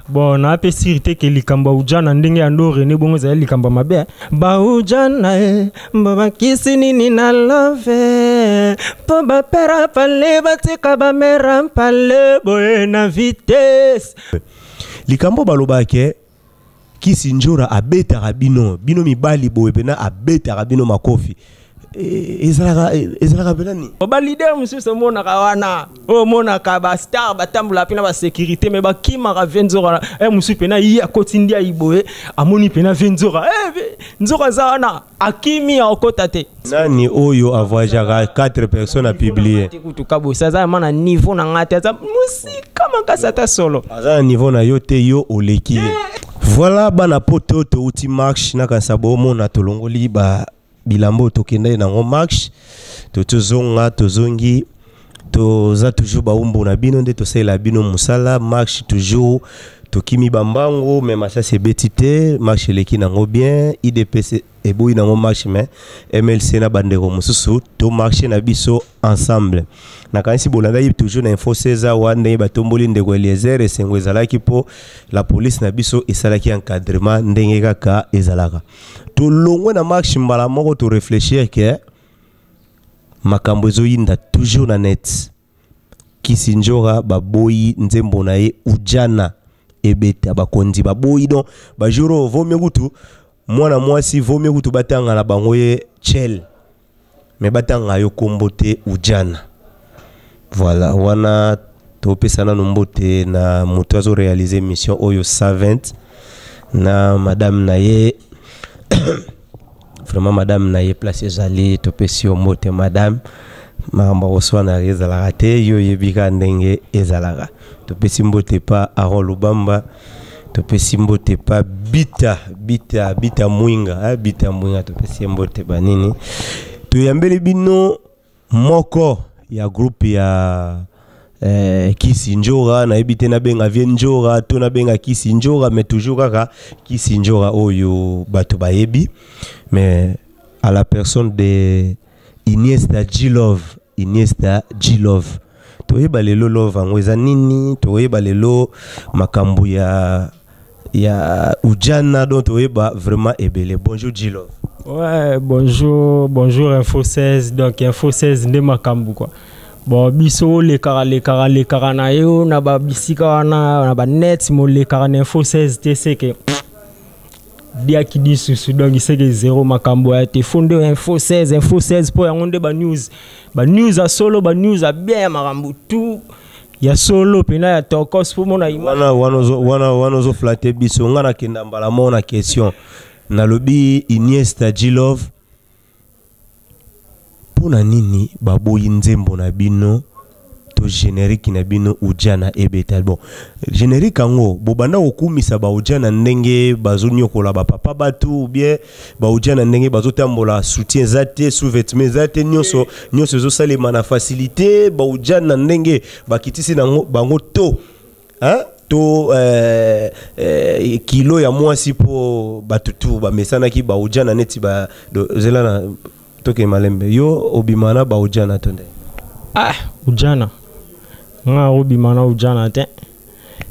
Bon, na pe sûr te ke likambo ya ujana ndenge ya ndo René bongo ezali likambo ya mabe. Eh. Ba ujana e, babakisi nini na love mpo bapera pale batika bamera mpale boye na vitesse. Likambo balobaka ke Kisi Ndjora abetaka bino, bino mibali boye pena abetaka bino makofi. Ezalaka ezalaka pena nini? Ba leader mosusu omonaka wana, oyo omonaka ba star batambolaka mpe na ba sécurité mais bakimaka vie nzoka eh, mosusu pena ye akoti ndiayi boye amoni pena vie nzoka eh, nzoka aza wana akimi akokota te. Nani oyo a voyageaka 4 personnes a publier? Kutu kabosi aza ma na niveau na ngai te, aza mosika makasi ata solo. Aza na niveau na yo te, yo oleki ye. Voilà bana poto touti marche nakanisa bomona tolongoli ba bilamba oyo tokendaki nango marche, tozonga tozongi toza toujours baumbu na bino nde tosalela bino mosala marche toujours tokimi bambangu me masasi ebeti te marche eleki nango bien idps eboyi nango marche mais mlc na bandeko mosusu to marche na biso ensemble. Nakanisi bolandaki toujours na info 16 awa ndenge batomboli ndeko Eliezer, esengo ezalaki mpo la police na biso esalaki encadrement ndenge kaka ezalaka. Tolongwe na marche mbala moko to réfléchir ke makambo ezoyinda toujours na net. Kisi Ndjora baboyi nzembo na ye Ujana ebeta, bakonzi baboyi donc ba jour oyo vaut mieux kutu mwana mwasi vaut mieux kutu batanga na bango ye chel mais batanga yo kombo te Ujana. Voilà, wana topesa nanu mbote na moto azo réaliser mission oyo 120 na madame na ye vraiment madame na ye place ezali topesi yo mbote madame. Makambo ya koswana ezalaka te, yo oyebi kaka ndenge ezalaka. Topesi mbote pa Aaron Lubamba, topesi mbote pa Bita, Bita, Bita Mwinga, eh, Bita Mwinga, topesi ye mbote banini. Toyambeli bino moko ya groupe ya Kisi Ndjora, nayebi te nabenga vie Ndjora to nabenga Kisi Ndjora, mais toujours kaka Kisi Ndjora oyo bato bayebi, mais à la personne de Iniesta G-Love, Iniesta G-Love. Toyeba lelo love yango eza nini, toyeba lelo makambo ya Ujana, donc toyeba vraiment ebele. Bonjour G-Love. Ouais, bonjour, bonjour Info 16. Donc Info 16 nde makambo quoi. Bon, biso lekara lekara lekara na yo na ba bisika wana na ba net mo lekara na Info 16 te c'est que diaki lisusu, donc c'est que zéro makambo ya te fonde Info 16, Info 16 po yango nde ba news, ba news a solo, ba news a bien ya makambo tout ya solo pena ya tokos po mona image. Wana, wana ozo, wana, wana ozo flatter biso. Nga nakenda mbala moko na question. Nalobi Iniesta G-Love, pona nini baboyi nzembo na bino to générique na bino Ujana ebeta? Bon, générique yango bobanda kokumisa ba Ujana ndenge bazonyokola ba papa batu ou bien ba Ujana ndenge bazotambola soutien eza te, sous-vêtement eza te, nyonso nyonso ezosalema na facilité, ba Ujana ndenge bakitisi nango bango to hein to kilo ya mwasi po batutu bamesanaki ba Ujana neti ba do, zela na toke malembe yo obima na ba Ujana to nde? Ah, Ujana nga obima na Ujana te.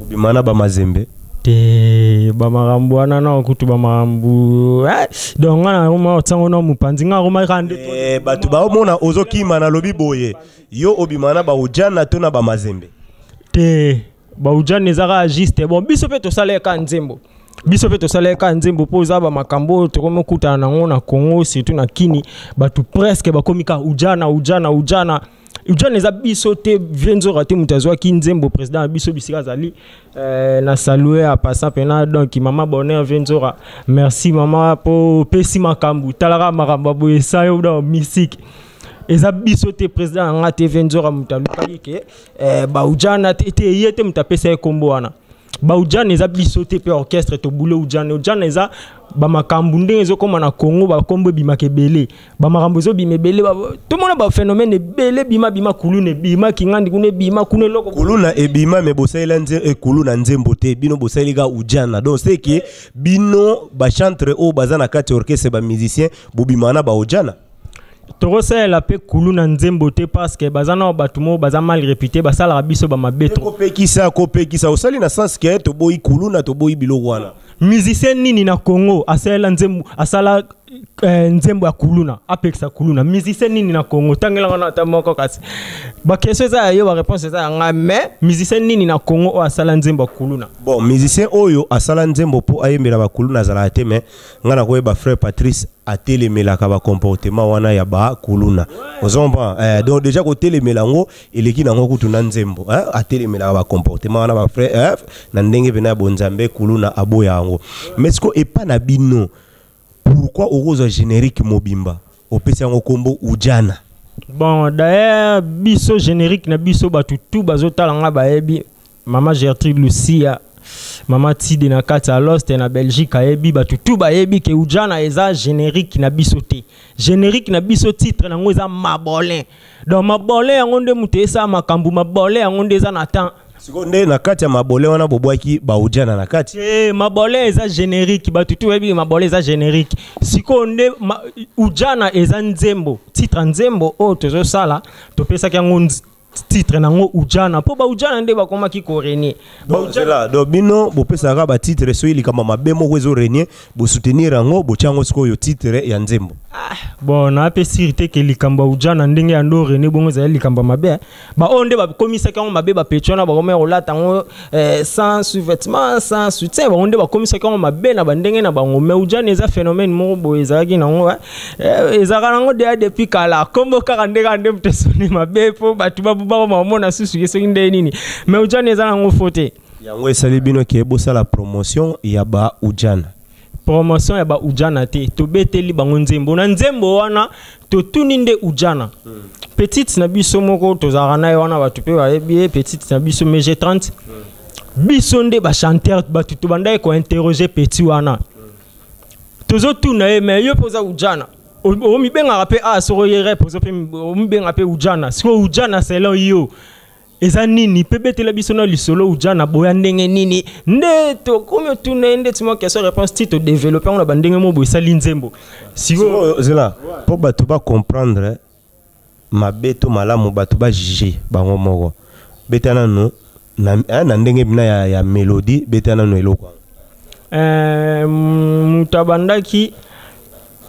Obima na ba Mazembe te, ba makambo wana na kutu ba makambo, donc nga na roma otsango na mopanzi nga roma kaka nde bato baomona ozokima na lobi boye yo obima na ba Ujana to na ba Mazembe te. Ba Ujana ezaka juste bon, biso pe tosalaka nzembo, biso pe tosalaka nzembo po eza ba makambo oyo tokomi kokutana nango na Congo, surtout na Kini, bato presque bakomi ka Ujana, Ujana, Ujana. Ujana eza biso te, vie nzoka te moto azwaki nzembo président ya biso bisika azali, na saluer à passant pena. Donc mama Bonheur vie nzoka, merci mama po pesi makambo talaka makambo boye sayo dans mystique. Eza biso te président nga te vie nzoka moto alukaki ke ba Ujana te, te ye te moto apesa ye kombo wana. Ba Ujana eza biso te pe orchestre to boule Ujana. Ujana eza ba makambo ndenge ezokoma na Congo, ba kombo ebimaka ebele, ba makambo ezobima ebele, tomona ba phénomène ebele bima bima kuluna ebima kingandi kuna ebima kuna eloko kuluna ebima me bosalela kuluna nzembo te, bino bosaleli ka Ujana. Donc c'est que bino ba chantre oyo baza na kati orchestre ba musicien bobima na ba Ujana. Tokosalela mpe kuluna nzembo te, parce que baza na bato moko baza mal réputé, basalaka biso bamabe trop. Kopekisa, kopekisa osali na sens ke toboyi kuluna, toboyi biloko wana. Musicien nini na Congo asalela nzembo, asala nzembo ya kuluna, apekisa kuluna? Musicien nini na Congo? Tangelanga na ata moko. Kasi baquestion eza ya yo, baréponse eza ya ngai. Mais musicien nini na Congo oyo asala nzembo ya kuluna? Bon, musicien oyo asala nzembo mpo ayembela bakuluna azalaka te, mais ngai nakoyeba frère Patrice atelemelaka bacomportement wana ya bakuluna, ozomprend? Donc déjà kotelemela yango eleki nango kutu na nzembo, eh? Atelemelaka bacomportement wana, bafrère, na ndenge pena ya bonzambe, kuluna aboya yango. Mais siko epa na bino, pourquoi okozwa générique mobimba, opesi yango nkombo Ujana? Bon, d'ailleurs biso générique na biso, bato tu bazotala nga bayebi, mama Gertrude Lucia, mama Tide na kati ya Loste na Belgique ayebi, bato tu bayebi ke Ujana eza générique na biso te. Générique na biso, titre nango eza Mabolin. Donc Mabolin yango nde moto esala makambo, Mabolin yango nde eza na temps. Sikoyo nde na kati ya Mabolin wana bobwaki baujana na kati? Te, Mabolin eza générique, bato tu bayebi Mabolin eza générique. Sikoyo nde Ujana eza nzembo, titre nzembo oyo tozosala, topesaki yango titre nango Ujana mpo baujana nde bakomaki korégner. Nzela, donc bino bopesaka batitre soki likambo mabe moko ezorégner, bosoutenir yango, botya yango sikoyo titre ya nzembo. Bon, nape sûr te ke likambo ya ujana ndenge ya ndo rene bongo ezali likambo ya mabe. Baoyo nde bakomisaki yango mabe, bapeti wana bakomaki kolata yango sans sous-vêtement, sans soutien, bango nde bakomisaki yango mabe na bandenge na bango. Mais ujana eza phénomène moko boye ezalaki nango, ezalaka nango deya depuis kala. Kombo kaka nde kaka nde moto esoni mabe mpo bato bakoma komona susu ye soki nde nini, mais ujana eza nango fo te. Yango esali bino ke bosala promotion ya ba ujana? Promotion ya baujana te, tobeteli bango nzembo. Na nzembo wana totuni nde ujana. Petite na biso moko tozalaka na ye wana, bato mpe bayebi ye, petite na biso mg 30. Biso nde bachanteur, bato tobandaki kointerroger petit wana, tozotuna ye: mais yo mpe oza ujana, omibengaka mpe a soko ye rep, ozo mpe omibengaka mpe ujana, sikoyo ujana selon yo eza nini? Mpe betela biso na lisolo ujana boya ndenge nini. Nde tokomi otuna ye ndeti mwa question réponse ti todévelopper yango na bandenge mo boye, esali nzembo sikoyo. Sikoyo, zela, mpo bato bacomprendre mabe to malamu, bato bajuge bango moko. Beta nanu na ndenge bina ya mélodie, beta nanu eloko yango. Moto abandaki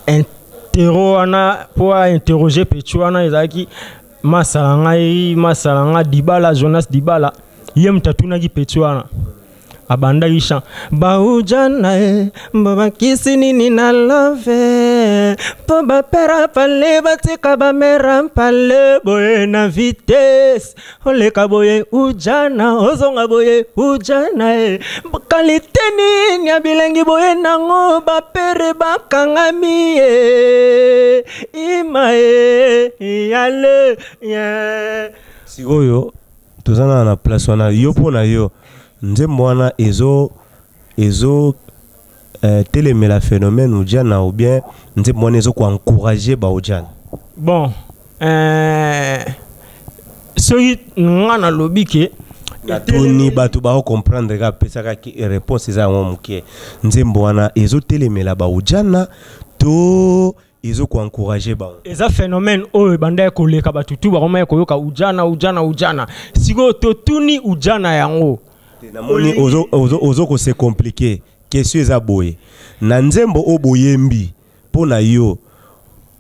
intero wana mpo ainterroger petit wana ezalaki masala ngai, masala nga Dibala, Jonas Dibala. Ye moto atunaki petit wana, abandaki chant: baujana e babakisi nini na love mpo bapera pale batika bamera mpale boye na vitesse, oleka boye ujana, ozonga boye ujana e kalite nini ya bilengi boye nango bapere bakangami ye ima ye yale ye. Sikoyo toza nana na place wana, yo mpo na yo nzembo wana ezo telemela phénomène ujana ou bien nzembo wana ezo koencourager baujana? Bon, soki nga nalobi ke Natuni bato baocomprendre kaka, apesaka réponse eza yango moke. Nzembo wana ezotelemela baujana to ezokoencourager bango? Eza phénomène oyo ebanda koleka, bato tu bakomaya koyoka ujana, ujana, ujana. Sikoyo totuni ujana yango. Namoni ozo kose compliquer. Question eza boye: na nzembo oyo boyembi, mpo na yo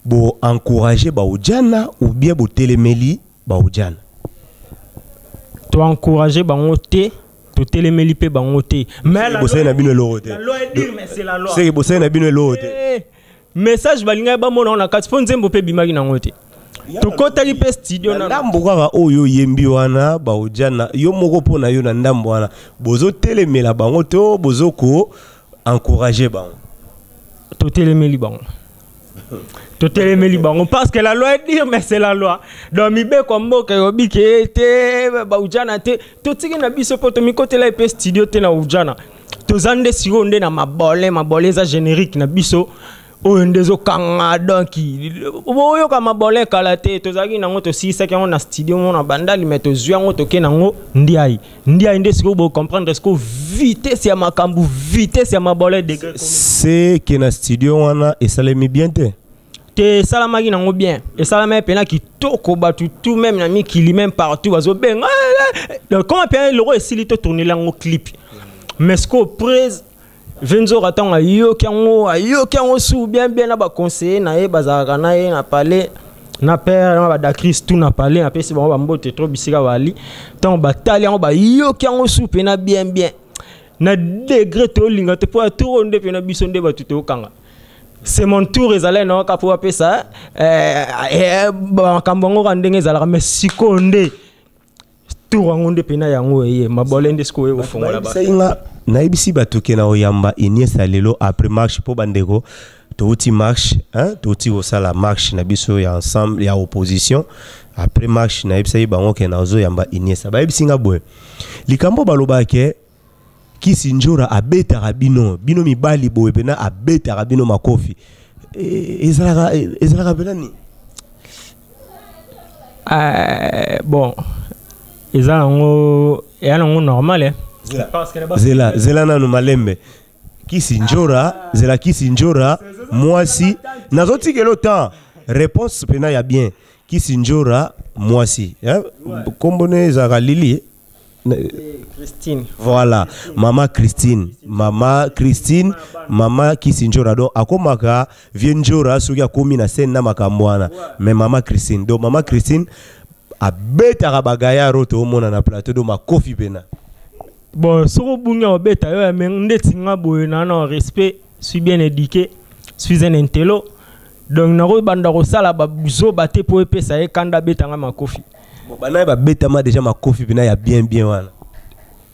boencourager baujana ou bien botelemeli baujana? Toencourager bango te, totelemeli mpe bango te. Bosali na bino eloko te. Seke bosali na bino eloko te. Message balingaki bamona ngo na kati, mpo nzembo mpe ebimaki nango te, tokɔtaki mpe studio. Na ndambo kaka oyo oyembi wana, baujana, yo moko mpo na yo na ndambo wana bozotelemela bango to bozoko encourager bango? Totelemeli bango, totelemeli bango, parce que la loi est dure, mais c'est la loi. Donc mibeko ya mboka eyobi ke te baujana te, totiki na biso mpo tomikotela epe studio te. Na ujana toza nde sikoyo nde na Mabole. Mabole eza générique na biso oyo nde ezokanga. Donc boyoka Mabole kala te, tozalaki nango, tosilisaki yango na studio mo na Bandali, mais tozwi yango, toke nango Ndiai. Ndiai nde sikoyo bocomprendre sikoyo vitesse ya makambo, vitesse ya Mabole degré. C'est ke na studio wana esalemi bien te? Te, esalamaki nango bien, esalamaki mpena kitoko. Bato tout, même na mikili, même partout, bazobenga. Donc comment mpe eloko esili, totournela yango clip. Mais sikoyo prise Venzora, ntango ayoki yango, ayoki yango su bien bien na baconseiller na ye bazalaka na ye na palais, na père na badacris tout na palais, napesi bango bambote trop bisika bali. Ntango batali yango, bayoki yango su mpena bien bien na degré tolinga te, mpo ya tour nde mpena biso nde bato toyokanga. C'est mon tour, ezalaki na kaka mpo bapesa makambo yango kaka ndenge ezalaka. Mais sikoyo nde tour yango nde mpena yango eye mabole nde sikoyo oye kofongola. Bayebisaki nga, nayebisi bato ke na oyamba Iniesta lelo après marche, mpo bandeko touti marche, hein, touti kosala marche na biso ya ensemble ya opposition. Après marche, nayebisaki bango ke nazoyamba Iniesta. Bayebisi nga boye, likambo balobaka ke Kisi Njora abetaka bino, bino mibali boye, mpena abetaka bino makofi. Ezalaka mpena nini? Bon, eza nango, eya nango normal, eh. Parce que zela, zela nanu malembe. Kisi Njora, zela. Kisi Njora mwasi, nazotikela temps réponse mpena ya bien. Kisi Njora mwasi, eh? Kombo ne ezalaka Lili, eh? Christine. Voilà, mama Christine, mama Christine, mama Kisi Njora. Donc akomaka vie Njora soki akomi na scène na makambo wana. Mais mama Christine, donc mama Christine abetaka bagayaro toomona na plateau, donc makofi mpena. Bon, soki obungi, obeta yo ya me ndeti nga boye na respect, suis bien éduqué, suis un intello, donc nakobanda kosala bazoba te mpo epesa ye kanda abetanga makofi. Bon, bana ye babetama déjà makofi mpena ya bien bien wana?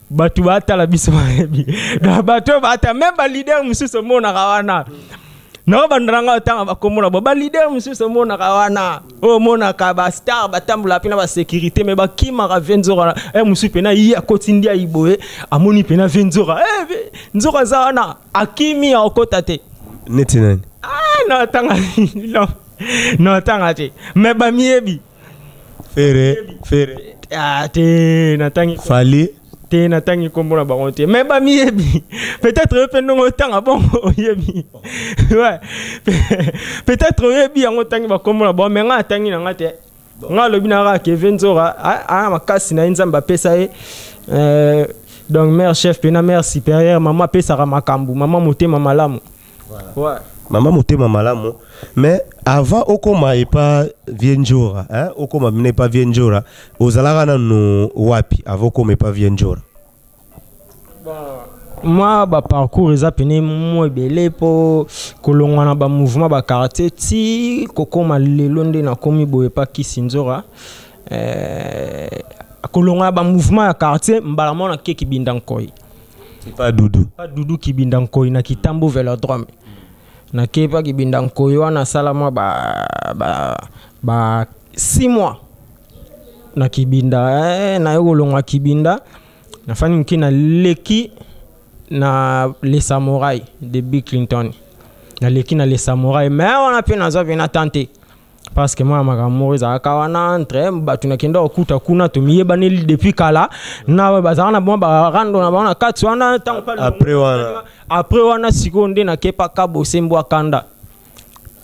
Bato batala biso bayebi. Donc bato oyo bata, même baleader mosusu omonaka wana, nakobanda nanga otanga bakombo na bo baleader mosusu omonaka wana, oyo omonaka bastar batambola mpe na basécurité, mais bakimaka ve Nzora. E mosusu mpena ye akoti ndi ayi boye, amoni mpena ve Nzora, eh, Nzora aza wana, akimi, akokota te. Neti nani? Ah, na otanga, non, na otanga te, mais bamiyebi. Ferre, Ferre? Ah, te, natangi. Fally? Te, natangi nkombo na bango te, mais bamiyebi. Peut-être oyo mpe ndongo otanga bongo oyebi. Ouais, peut-être oyebi yango, otangi bakombo na bango, mais ngai atangi na nga te. Ngai alobi na kaka ke ve Nzora aya makasi na ye, Nzambe apesa ye. Donc mère chef mpe na mère supérieure, mama apesaka makambo, mama motema malamu. Ouais. Mama motema malamu. Mais avant okoma epa vie Njora, hein, okoma bino epa vie Njora, ozalaka nanu wapi avant okoma epa vie Njora? Mwa baparcours eza pene mwa ebele mpo kolongwa na bamouvement baquartier ti kokóma lelo nde nakomi boye epa Kisi Nzora. Kolongwa na bamouvement ya quartier, mbala moko nake Kibinda Nkoi. Epa Dudu? Pa Dudu Kibinda Nkoi na Kitambo Velodrome. Nake pa Kibinda Nkoi wana, asala mwa ba 6 mois na Kibinda. Naye kolongwa Kibinda, nafandi moke, naleki na Les Samouraï de Bill Clinton. Naleki na Les Samouraï, mais wana mpe nazwa mpe na tante, parce que mwana makambo moko ezalaka wana entre bato nakenda kokuta kuna, tomiyebaneli depuis kala na bazalaka na mwa barando na bango na kati wana ntango. Après wana? Après wana sikoyo nde nakepa Kabose Mbwa Kanda,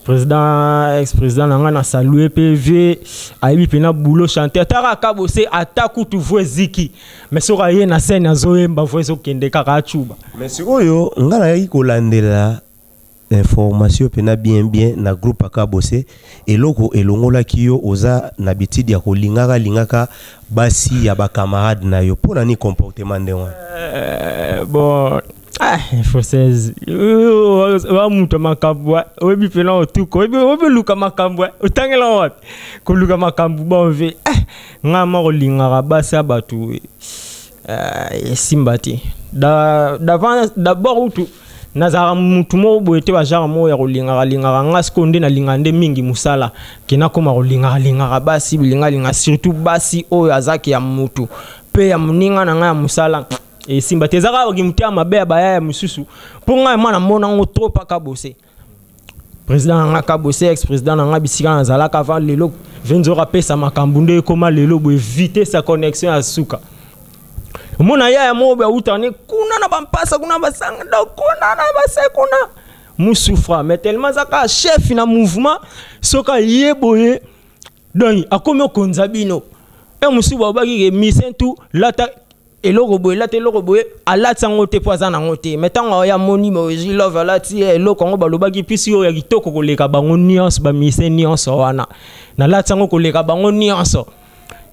président, ex président na ngai, na salue mpe vie, ayebi mpena boulot chanteur. Ataka Kabose, ata kutu voix eziki, mais soki aye na scène azoyemba, voix ezokende kaka acuba. Mais sikoyo ngai nayaki kolandela information mpena bien bien na groupe Akabose, eloko elongolaki yo, oza na bitidi ya kolingaka lingaka basi ya bacamarade na yo. Mpo na nini comportement ndenge wana? Bon, ah, info 16 wa moto makambo, oyebi mpena otuka, oyebi oluka makambo, otangela wapi koluka makambo. Bon ve, ngai moko olingaka basi ya bato, esimba te. D'abord utu nazalaka mutu moko boye te, bagenre moko ya kolingaka lingaka. Nga sikoyo nde nalingaka nde mingi mosala ke nakóma kolingaka lingaka basi, bilingalinga, surtout basi oyo azaki ya mutu mpe ya moninga na ngai ya mosala, esimba te. Eza kaka motema mabe ya baya ya mosusu, mpo ngai mwana mona yango trop paka bose président na nga Kabose, ex président na nga, bisika nazalaka avant lelo Venzora apesa makambo nde ekóma lelo boye, vitesse ya connexion ya suka. Omona yaya moko boye awutaka ne kuna na bampasa kuna, basanga do kuna na base kuna. Musufra, mais tellement aza kaka chef na mouvement, soki aye boye, donc akomi okonza bino. E mosusu balobaki ke musicien tout lata eloko boye, lata eloko boye, alati yango te mpo aza nango te. Mais ntango aya moni Love alati eloko yango, balobaki mpisi oyo ya kitoko koleka bango nyonso, bamusicien nyonso wana, nalati yango koleka bango nyonso.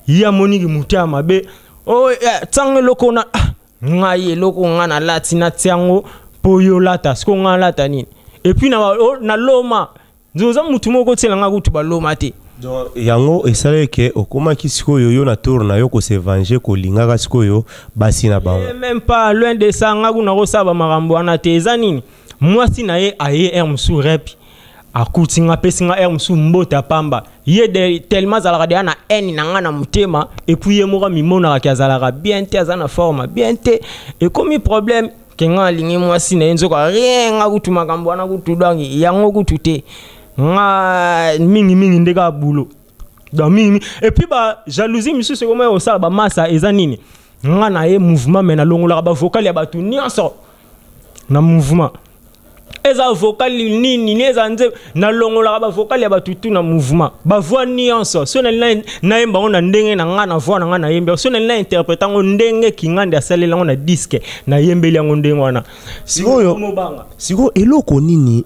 Ye amoniki motu ya mabe o ntango eloko na ah, ngai eloko ngai nalati, natia yango mpo yo olata. Sikoyo ngai alata nini? Et puis na loma nzo oza mutu moko otiela ngai kutu baloma te. Donc yango esalaki ke okomaki sikoyo yo na tour na yo kose venger, kolingaka sikoyo basi na bango? Eh, même pas loin de ça. Nga kuna kosala bamakambo wana te. Eza nini, mwasi na ye aye aire mosusu rep, akuti nga, apesi nga aire mosusu mbote pamba. Ye de tellement azalaka deya na haine na nga na motema. Et puis ye moko amimonaka ke azalaka bien te, aza na forme bien te. Ekomi problème ke nga alingi mwasi na ye, nzoka rien. Nga kutu makambo wana kutu, donc yango kutu te. Nga mingimingi nde kaka boulot, donc mingi. Et puis ba jalousie misusu ekoma kosala bamasa. Eza nini, nga na ye mouvement, mais nalongolaka bavocal ya bato nyonso na mouvement. Eza vocal nini nini, eza nze nalongolaka bavocal ya bato tu na mouvement, bavoix nyonso. So nalingi nayemba yango na ndenge na nga, na voix na nga nayembi. So nalingi na interprète yango ndenge Kingandi asaleli yango na disque, nayembeli yango ndenge wana. Sikoyo mobanga. Sikoyo eloko nini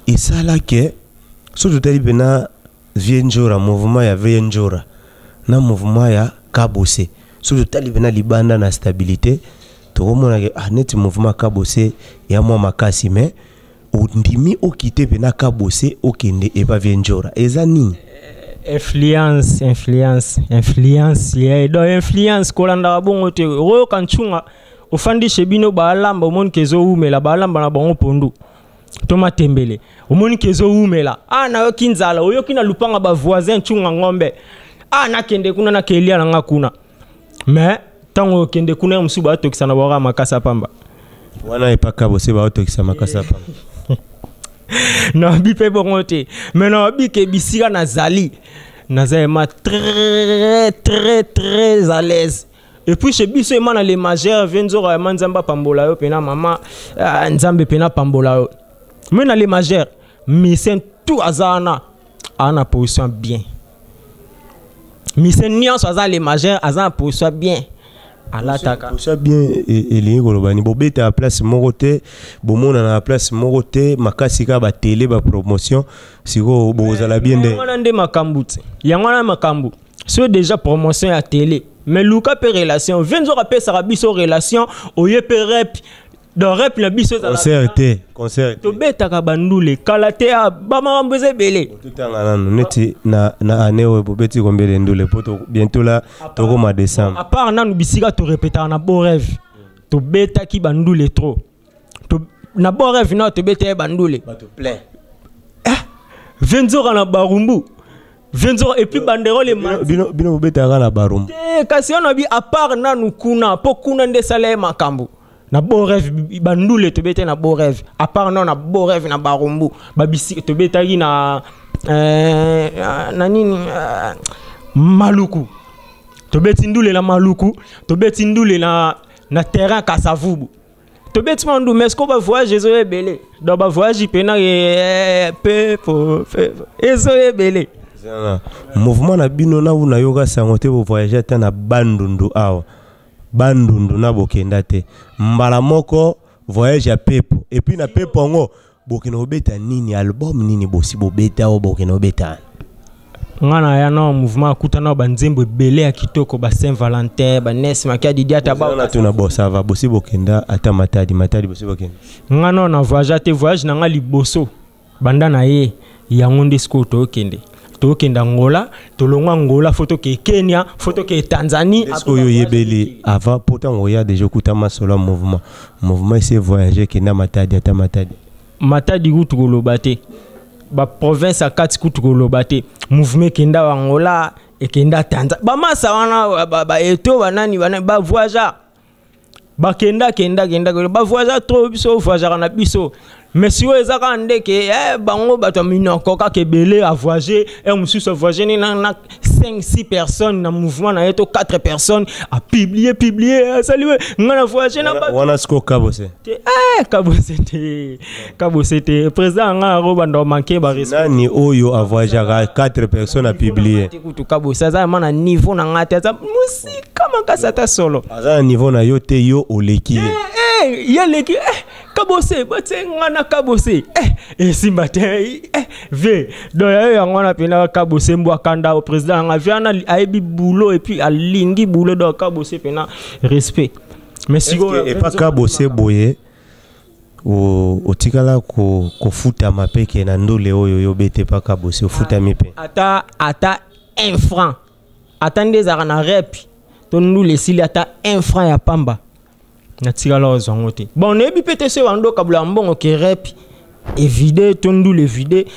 esalake so totali mpena Vieux Njora, mouvement ya Vieux Njora na mouvement ya Kabose, so totali mpena libanda na stabilité, tokomona ke ah, neti mouvement ya Kabose ya mwa makasi, mais ondimi okite mpena Kabose, okende epa Vieux Njora, eza nini? Influence, influence, influence yeah. Donc influence kolandaka bongo te. Oyoka ntshunga ofandi chez bino, baalamba, omoni ke ezowumela, baalamba na bango pondu to matembele, omoni ke ezowumela. Ah, nayoki nzala, oyoki na lupanga bavoisin ntshunga ngombe. Ah, nakende kuna, nakelia na nga kuna. Mais ntango okende kuna, ya mosusu baatokisa na bango makasa pamba. Wana epa Kabose baotokisa makasa pamba? Nayebi mpe bongo te, mais nayebi ke bisika nazali, naza ema très très très à l'aise. Et puis chez biso ema na les majeurs ve nzoka ema Nzambe apambola yo mpena mama, ah, Nzambe mpena apambola yo. Mais na les majeurs, musicien tout aza wana, aza na position bien. Musicien nyonso aza les majeurs, aza na position bien, alataka. Position bien elingi koloba ni bobetaka place moko te, bomonana na place moko te, makasi kaka batele, bapromotion. Sikoyo bokozala bien nde? Yango wana nde makambo te, yango wana makambo. So déjà promotion ya télé, mais luka mpe relation. Ve nzoka apesaka biso relation, oye mpe rep, donc rep na biso. Concert te, concert te. Tobetaka bandule kala te, ah, bamakambo eza ebele. Totanga nanu neti na année oyo bobeti combien de ndule? Po bientôt la tokoma décembre. À part nanu bisika torepetaka na Beau Rêve, tobetaki bandule trop. Na Beau Rêve nao tobetaki bandule. Bato plein. Ve nzoka na Barumbu, ve nzoka, et puis banderole. Bino bobetaka na Barumbu? Te, kasi wana bi à part nanu kuna, mpo kuna nde esala ye makambo. Na Beau Rêve, bandule tobetaki na Beau Rêve. À part nano na Beau Rêve, na Barumbu, babisika tobetaki na na nini, Maluku. Tobeti ndule na Maluku, tobeti ndule na terrain Kasavubu, tobeti mwa ndu. Mais sikoyo bavoyage ezoya ebele, donc bavoyage mpena pepo ezoya ebele. Zana, mouvement na bino na nayoka sango te bovoyage ata na Bandundu awa, Bandundu na bokenda te. Mbala moko voyage ya pepo, et puis na pepo yango bokende kobeta nini? Album nini bosi bobeta oyo bokende kobeta wana? Nga na ya na mouvement, akuta na banzembo ebele ya kitoko, ba Saint Valentin, ba Nes Makia Didiata. Ba tuna bo ça va, bosi bokenda ata Matadi? Matadi bosi bokenda? Nga na voyage te. Voyage na nga liboso banda na ye yango nde sikoyo tookende, tookende Angola. Tolongwa Angola, fo tokee Kenya, fo tokee Tanzanie. Est-ce que oyo oyebeli avant? Po ntango oya déjà okuta masolo ya mouvement, mouvement esi voyage, ekenda Matadi, ata Matadi? Matadi kutu koloba te, baprovince ya kati kutu koloba te. Mouvement ekenda Angola, ekenda Tanzanie. Bamasa wana, baeto, banani banani, bavoyagea, bakenda kenda kenda, bavoyagea trop. Biso voyageaka na biso. Mais sikoyo eza kaka ndeke bango bato ya minoko kaka ebele avoyage mosusu avoyage ni na 5 6 personnes na mouvement na ye to 4 personnes, apublie publie, asali we nga na voyage na bato. Wana sikoyo Kabose? Te, Kabose te, Kabose te. Président nga yango banda manke ba respect. Nani oyo avoyageaka 4 personnes apublie? Te kutu, Kabose aza ma na niveau na nga te, aza mosika makasi ata solo. Aza na niveau na yo te, yo oleki ye. Ye aleki Kabose, batie nga na Kabose, esimba te, ve donc yayo yango wana mpena Kabose mbwa kanda. Président yanga ve wana ayebi boulot et puis alingi boulot, donc Kabose mpena respect. Mais sikoyo epa Kabose boye otikala kofutama mpe ke na ndole oyo yo bete pa Kabose, ofutami mpe? Ata 1 franc, ata nde ezalaka na rep to ndula esili, ata 1 franc ya pamba natikala ozwa yango te. Bon, nayebi mpe te soki bando kabula mbongo ke rep evide to ndula evide,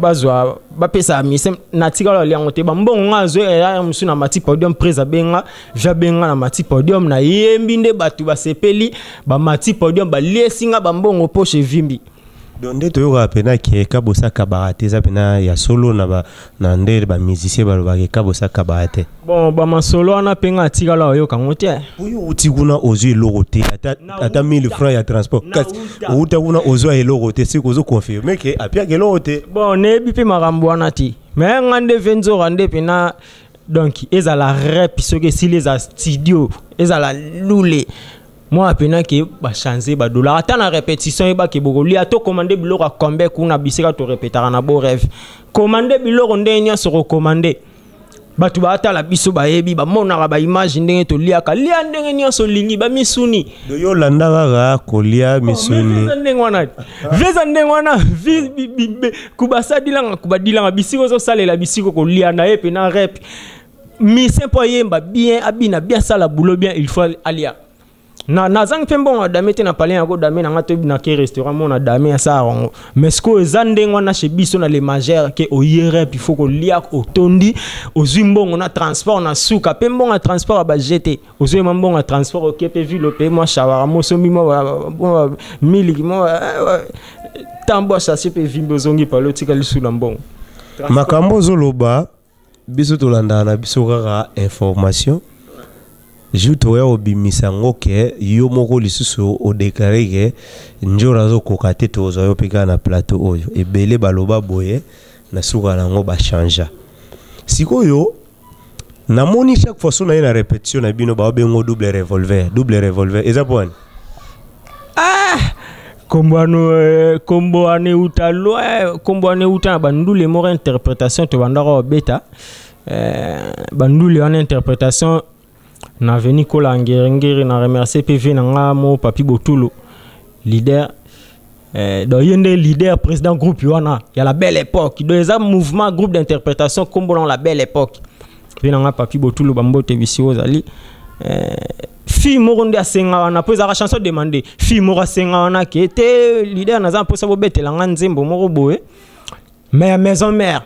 bazwa bapesa mise, natikala olia yango te. Bambongo nga azwa eya mosusu na mati podium, prise abenga vi abenga na mati podium, nayembi nde bato basepeli, bamati podium baliesi nga bambongo, poche evimbi. Donc nde toyokaka mpena ke Kabose akabaka te, eza mpena ya solo na nde bamusicien balobaka ke Kabose akabaka te? Bon, bamasolo wana mpe nga atikala oyoka yango te. Oyo outi kuna ozwi eloko te, ata 1000 francs ya transport, kasi outa kuna ozwa eloko te, soki ozoconfirme ke apiaka eloko te? Bon, nayebi mpe makambo wana te, me nga nde ve nzoka nde mpena donc ezala rep soki esili, ezala studio, ezala lule mwa mpena ke bachange badollar, ata na répétition yebake bokolia tokomande biloko ya kombe kuna bisika torepetaka na Beau Rêve, komande biloko ndenge nyonso kokomande, bato baatala biso, bayebi, bamonaka baimage ndenge toliaka, lia ndenge nyonso olingi, bamisuni. Do yo olanda kaka kolia misuni? Eza ndenge wana, veza ndenge wana kubasadilanga kubadilanga bisika ozosalela bisika kolia na ye mpe na rep mise mpo ayemba bien, abina bien, asala boulot bien, il faut alia. Na nazangi mpe mbongo ya dame te na palais yango, dame na nga toyebi na ke restaurant mo na dame asala yango. Mais sikoyo eza ndenge wana chez biso na le majeur ke oye rep, il faut kolia otondi, ozwi mbongo na transport na suka mpe mbongo ya transport ya baje te, ozwi ma mbongo ya transport, oke mpe ville ope mwa shawara mosombi mwa miliki mwa tambo asase mpe evimbi, ozongi pale, otika lisu na mbongo. Makambo ozoloba, biso tolandaka na biso kaka information. Jour toya obimisa yango ke yo moko lisusu odéclare ke Njora azokoka te, tozwa yo mpe kaka na plateau oyo. Ebele baloba boye, na suka na yango bachangea. Sikoyo namoni chaque fois so na ye na répétition na bino, baobengo Double Revolver. Double Revolver eza po wani? Ah, kombo wana, kombo wana euta loin. Kombo wana euta na bandule moko interprétation tobandaka kobeta, bandule wana interprétation na veni kola ngerengere. Na remercier mpe ve na nga mo Papi Botulo, leader, donc ye nde leader, président groupe wana ya La Belle Époque. Donc eza mouvement, groupe d'interprétation, kombo na La Belle Époque. Mpe na nga Papi Botulo, bambote bisi ozali. Fille moko nde asenga wana mpo ezalaka chanson demande. Fille moko asenga wana ke te leader, naza mposa bobetela nga nzembo moko boye, mais ya Maison Mère.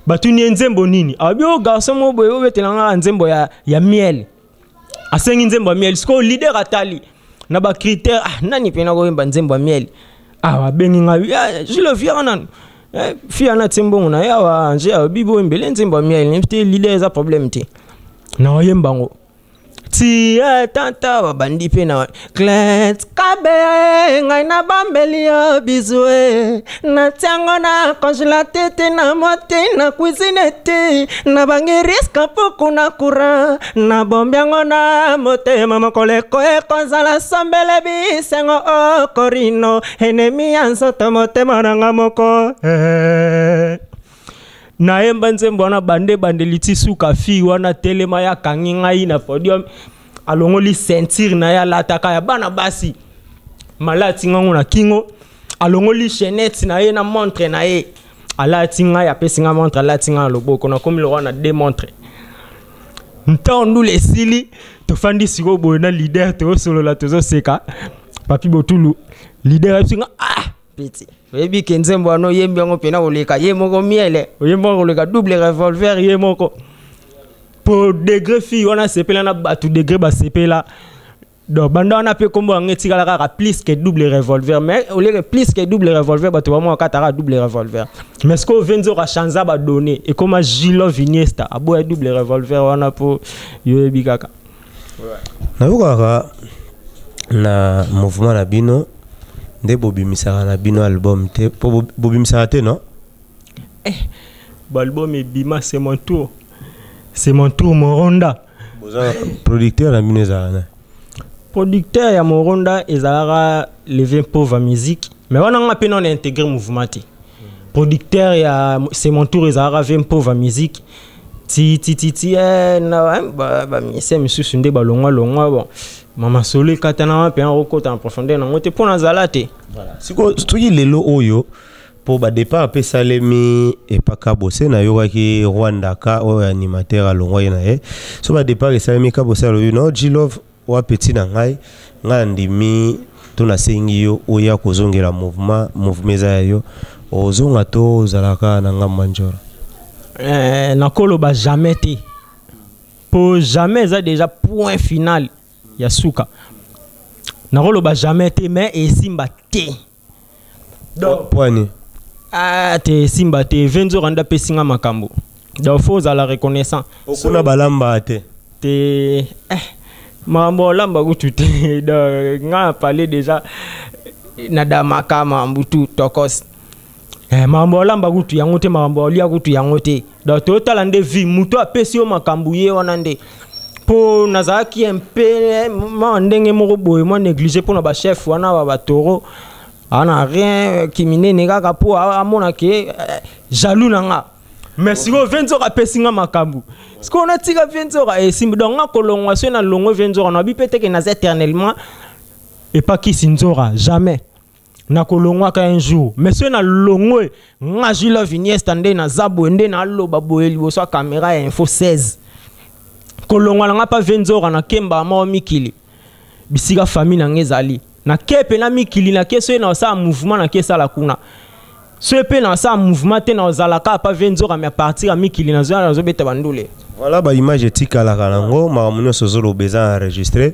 Batuni ye nzembo nini, abi o garçon moko boye obetela nga nzembo ya Miel. Asengi nzembo ya Miel. Sikoyo leader atali na bacritère, ah, nani mpena koyemba nzembo ya Miel? Ah, babengi ngai, ah, Jules Viera nanu, fille wana atie mbongo na ye awa anje, alobi boyembele nzembo ya Miel te. Leader, eza problème te, na oyemba yango ti tanta babandi mpe na Clet Kabe. Ngai nabambeli yo bizu e, natiango na congélateur te, na mote na cuisine te, nabangi risque mpuku na courant, nabombi yango na motema, mokolo ekozala sombele bisengo okorino enemi ya nzoto motema nanga moko eh. Nayemba nzembo wana bande bandeli ti suka. Fille wana telema, ye akangi ngai na podium, alongoli ceinture na ye alataka ya bana basi, malati ngango na kingo, alongoli chaînette na ye na montre na ye, alati ngai, apesi ngai montre, alati ngai na loboko, nakomi lokwa na deux montre. Ntango ndula esili, tofandi sikoyo boye na leader, tozosolola, tozoseka. Papi Botulu leader ayebisi nga: "Ah petit, oyebi ke nzembo wana oyembi yango mpena koleka ye moko Miele, oyembi yango koleka Double Revolver ye moko." Po degré fille wana asepela na bato, degré basepela. Donc banda wana mpe nkombo yango etikala kaka plus que double revolver. Mais oleke plus que double revolver, bato bamwa kataka double revolver. Mais sikoyo Venzoka achanza badonné, ekoma Gilo Iniesta, aboya double revolver wana mpo yoyebi kaka. Nayokaka na mouvement na bino nde bobimisaka na bino album te, mpo bobimisaka te, non? Baalbum ebima, c'est mon tour, c'est mon tour, Moronda. Boza producteur na bino ezala na Producteur ya Moronda ezalaka Levin Pauvre Musique, mais wana nga mpe nano intégré mouvement te. Producteur ya c'est mon tour ezalaka Vin Pauvre Musique. Ti ti ti ti na bamise misusu nde balongwa longwa. Bon, mama solo ekatana mpe okota na profondeur nango te mpo nazala te. Sikoyo soki lelo oyo mpo badépart mpe esalemi epaka bose, nayokaki Rwanda ka oyo animateur alongwaki na ye. So badépart esalemi, ka bose alobi: "No, G-Love wa petit na ngai, ngai andimi to nasengi yo oya kozongela mouvement. Mouvement eza ya yo." Ozonga to ozalaka na ngambo ya Njora? Nakoloba jamais te, po jamais eza déjà point final ya suka. Nakoloba jamais te, mais esimba te. Donc poani? Ah, te, esimba te. Venzoka nde apesinga makambo, donc faut ozala reconnaissant. Okuna balamba te? Te, makambo olamba kutu te. Donc nga na parle déjà nadamaka makambo tu tokos. Makambo olamba kutu yango te, makambo olia kutu yango te. Donc totala nde vie, moto apesi yo makambo ye wana nde. Mpo nazalaki mpe mwa ndenge moko boye mwa négligé mpona bachef wana batoro ana rien kiminene kaka mpo amona ke jaloux na nga. Mais sikoyo Venzoka apesi nga makambo, sikoyo natika Venzoka, esimbi. Donc nga kolongwa, soki nalongwe Venzoka, nabi mpe teke naza éternellement epakisi Nzora, jamais. Nakolongwaka un jour, mais soki nalongwe nga Gilove Iniesta nde naza boye, nde naloba boye liboso ya caméra ya Info 16, kolongwa na nga mpa Venzora, nakembaka moko mikili bisika famille na nga ezali. Nake mpe na mikili, nake soki nasala mouvement, nake esala kuna. Soki mpe nasala mouvement te, nazalaka pa Venzora, mais à partir ya mikili nazoya, nazobeta bandule. Voilà, baimage etikalaka nango, makambo nyonso ozoloba eza enregistré.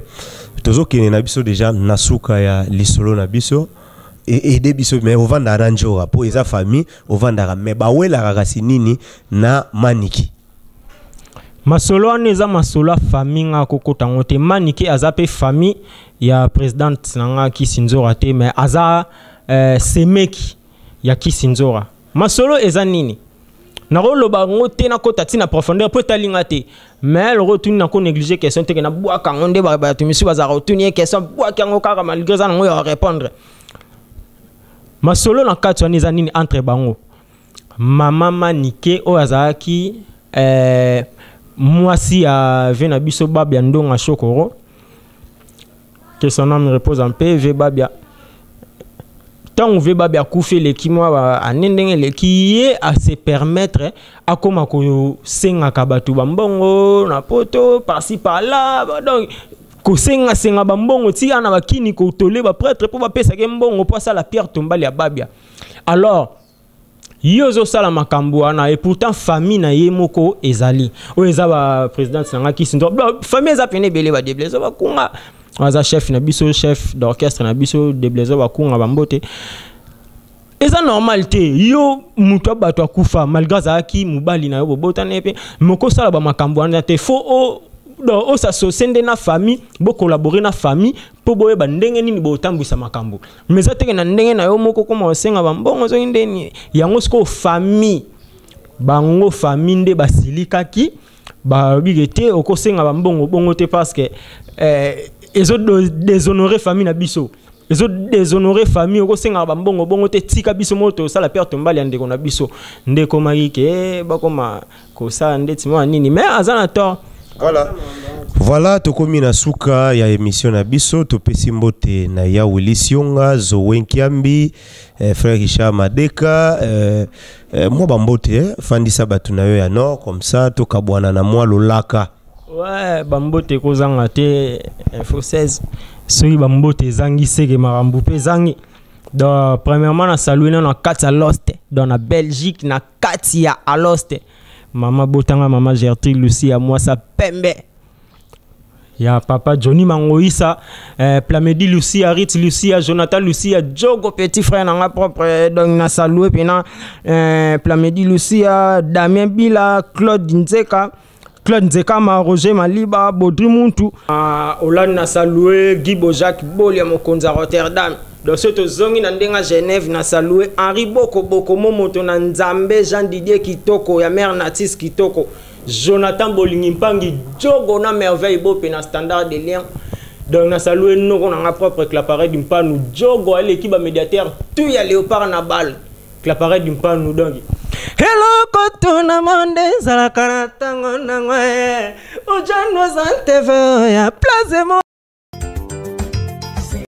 Tozokende na biso déjà na suka ya lisolo na biso. Aide biso, mais ovandaka na Njora mpo eza famille ovandaka, mais bawelaka kasi nini na Maniki? Masolo wana eza masolo ya famille, nga akokota yango te. Maniki aza mpe famille ya présidente na nga Kisi Nzora te, mais aza semeki ya Kisi Nzora. Masolo eza nini, nakoloba yango te, nakota ntina profondeur mpo etalinga te. Mais loko otuni, nako néglige question teke nabwaka yango nde bato misusu bazalaka otuni ye question, bwaki yango kaka malgré eza nango ya répondre. Masolo na kati wana eza nini entre bango? Mama Manike oyo azalaki mwasi ya ve na biso Babia Ndonga Shokoro, que son âme repose en paix, ve Babia. Ntango ve Babia akufi, eleki mwa ane ndenge eleki, ye ase permettre akóma kosengaka bato bambongo na poto par-ci par-là. Donc kosengasenga bambongo tika na bakini, kotole baprêtre mpo bapesaki mbongo mpo asala pierre tombale ya Babia. Alors ye ozosala makambo wana, et pourtant famille na ye moko ezali oyo eza baprésidente na nga Kisi. Famille eza pene ebele, badeblezo bakunga aza chef na biso, chef d'orchestre na biso Deblezo bakunga bambote. Eza normal te, yo moto ya bato akufa, malgré azalaki mobali na yo, bobotana ye mpe, mokosala bamakambo wana te. Faut donc osassocie nde na famille, bocollabore na famille mpo boyeba ndenge nini botambwisa makambo. Mais eza teke na ndenge na yo moko koma osenga bambongo soki ndeni yango. Sikoyo famille bango, famille nde basilikaki, balobi ke te, okosenga bambongo bongo te, parce que ezo déshonorer famille na biso, ezo déshonorer famille. Okosengaka bambongo bongo te, tika biso moko tosala pierre tombale ya ndeko na biso. Nde ekomaki ke bakoma kosala ndeti mwa nini, mais aza na tort. Voilà, tokomi na suka ya émission na biso. Topesi mbote na ya Willy Sionga, Zoe Nkiambi, frère Richard Madeka, mwa bambote, fandisa bato na yo ya nord comme ça tokabwana na mwa lolaka. Ouais, bambote ekozanga te. Info 16, soki bambote ezangi, seke makambo mpe ezangi. Donc premièrement na salue nano na kati ya Lost, donc na Belgique, na kati ya Alost, mama botanga, mama Gertrude Lucie ya mwasa pembe. Ya papa Johnny Mangoïsa, Plamedi Lucia, Rit Lucia, Jonathan Lucia, Djogo petit frère nanga propre, donc na salué pena Plamedi Lucia, Damien Bila, Claude Nzeka, Claude Nzekama, Roger Maliba, Baudry Muntu, Hollande na salué Guy Bojak Bolia mokonzi ya Rotterdam. Donc soki tozongi na ndenge ya Genève, na salué Henri Boko Boko Momoto na Nzambe, Jean Didier Kitoko ya mère Natis Kitoko, Jonathan Bolingi Mpangi, Djogo na Merveille Bope na Standard de Lien. Donc na salué noko na nga propre Claparet du Mpanu, Djogo aleki ba médiateur tout ya Léopard na balle. Claparet du Mpanu donc. Eloko tuna monde ezalaka na ntango nango, ojano za TV ya place mo.